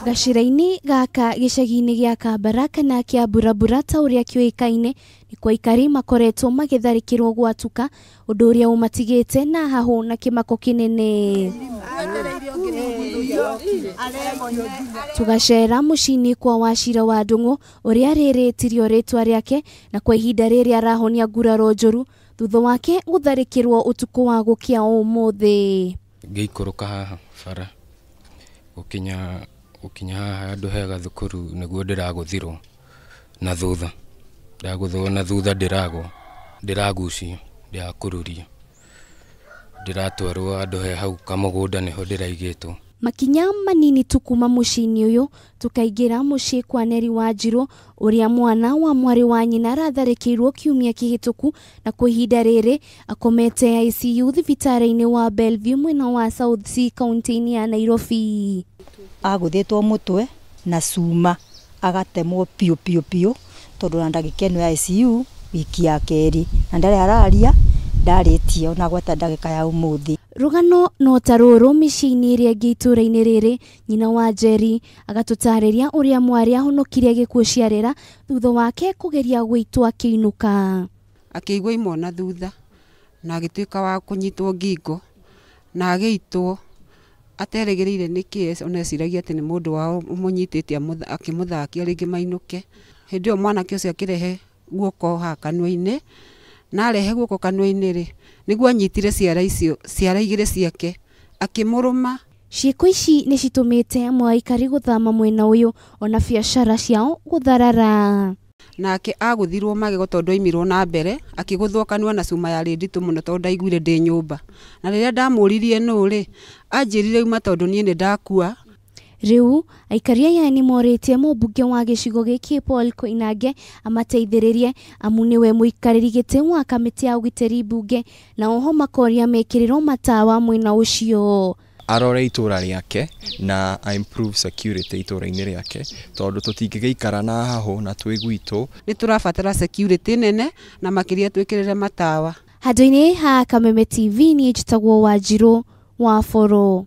Gacĩra-inĩ gaka gĩcagi-inĩ gĩa Kambara kana kĩa Burabura ta ũrĩa kĩũĩkaine nĩ kwa aikari makoretwo magĩtharĩkĩrwo gwatuka ũndũ ũrĩa ũmatigĩte na hahũ na kĩmako kĩnene. Tũgacera mũciĩ-inĩ kwa Wachira wa Ndung'u ũrĩa rĩrĩ tirio rĩtwa rĩake na kwa ihinda rĩrĩ arahonia nguraro njũru thutha wake gũtharĩkĩrwo ũtukũ wa gũkĩa ũmũthĩ. Ngĩikũrũka haha bara gũkinya haha handũ hega thukuru nĩguo ndĩragũthirwo na thutha, ndagũthwo na thutha ndĩragwa, ndĩragucio, ndĩrakururio, ndĩratwarwo handũ he hau kamũgũnda nĩho ndĩraigĩtwo. Makinya manini tu kuma mũciĩ-inĩ ũyũ tũkaingĩra mũciĩ kwa Neri Wanjirũ ũrĩa mwana wa mwarĩ wa nyina aratharĩkĩirwo kiumia kĩhĩtũku na kwa ihinda rĩrĩ akomete ICU thibitarĩ-inĩ wa Bellevue mwena wa South C kaunti-inĩ ya Nairobi. Agũthĩtwo mũtwe na cuma agatemwo piũ piũ piũ tondũ na ndagĩka ĩno ya ICU wiki ya kerĩ na ndarĩ araria ndarĩtie ona gwata ndagĩka ya ũmũthĩ. Rũgano no ta rũrũ mĩciĩ-inĩ ĩrĩa ĩngĩ itũũra-inĩ rĩrĩ, nyina wa Njeri agatũtarĩria ũrĩa mwarĩ ahonokire gĩkuũ ciarera thutha wake kũgeria gũitwo akĩinũka. Akĩigua imwe na thutha na agĩtuĩka wa kũnyitwo ngingo na agĩitwo aterĩgĩrĩire nĩkĩ, ona eciragia atĩ nĩ mũndũ wao ũmũnyitĩte akĩmũthakia rĩngĩ mainũke. Hĩndĩ ĩyo mwanake ũcio akĩrehe guoko haha kanua-inĩ, na arehe guoko kanua-inĩ rĩ, nĩguo anyitire ciara icio, ciara igĩrĩ ciake akĩmũrũma. Ciĩko ici nĩ citũmĩte amwe a aikari gũthama mwena ũyũ ona biacara ciao gũtharara. Nake agũthirwo magego tondũ aimirwo na mbere akĩgũthwo kanua na cuma yarĩ nditũ mũno tondũ ndaiguire ndĩ nyũmba, na rĩrĩa ndamũririe nũ rĩ, anjĩrire uma tondũ niĩ nĩ ndakua. Rĩu aikari aya nĩ morĩtie mũmbunge wa gĩcigo gĩkĩ Paul Koinange amateithĩrĩrie amu nĩwe mũikarĩri gĩtĩ wa kamĩtĩ ya ũgitĩri mbunge, na oho makoria mekĩrĩrwo matawa mwena ũcio. Arore itũra rĩake na improve security itũra-inĩ rĩake tondũ tũtingĩgĩikara na hahũ na twĩ gwitũ. Nĩ tũrabatara security nene na makĩria twĩkĩrĩre matawa. Handũ-inĩ ha Kameme TV niĩ njĩtagwo Wanjirũ wa Boro.